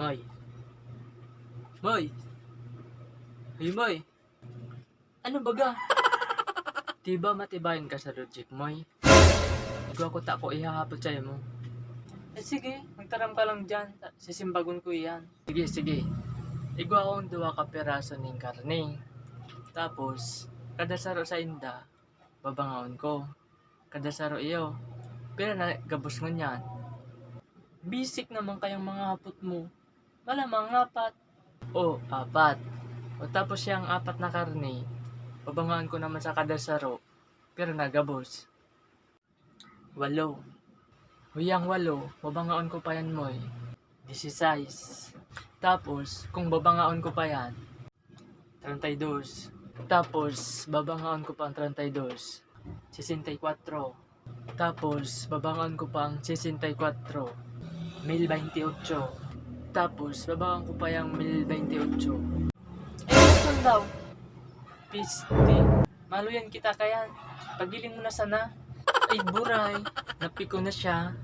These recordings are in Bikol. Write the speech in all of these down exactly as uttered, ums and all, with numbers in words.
Moy. Moy. Hey, Moy. Ano baga? Diba matibayan ka sa logic, Moy? Igwa ko ta ko ihahapot sa imo. Eh, sige, magtaram ka lang dyan. Sisimbagon ko iyan. Sige, sige. Igwa akong duwa ka piraso ning karne. Tapos, kada saro sa inda, babangaon ko. Kada saro iyo. Pira na gabos ngunyan? Bisik naman kayang mga hapot mo. Malamang apat. O, apat. O, tapos yang apat na karne, babangaon ko naman sa kada saro. Pira na gabos? Walo. Huyang walo, babangaon ko pa yan, Moy. Disisais. Tapos, kung babangaon ko pa yan, treinta y dos. Tapos, babangaon ko pa ang treinta y dos. Sesenta y cuatro. Tapos, babangaon ko pa ang sesenta y cuatro. Mil veintiocho. Tapos, babangaon ko pa yung mil veintiocho. Eh, ano daw? Piste. Maluyan kita kayan. Pagiling mo na sana. Ay, buray. Napikon na siya.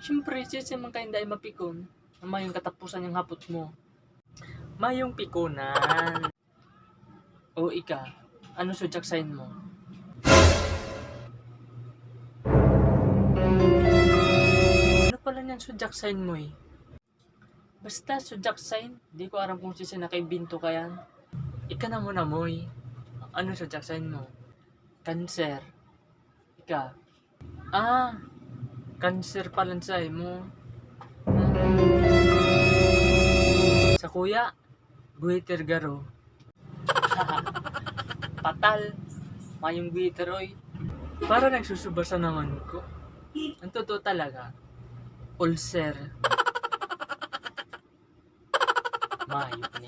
Siyempre, sisi man kayo dahil mapikon. Ang mayong katapusan yung hapot mo. Mayong pikunan. O ika, ano zodiac sign mo? Ano pala niyan zodiac sign mo eh? Basta zodiac sign, di ko aram kung sisi nakaimbento ka yan. Ika na muna, Moy. Ano zodiac sign mo? Cancer. Ika. Ah, cancer pala sa mo. Sa kuya, goiter garo. Patal, mayong goiter, oy. Para nagsusuba sa nangan ko. Ang totoo talaga, ulcer. Mayo ni.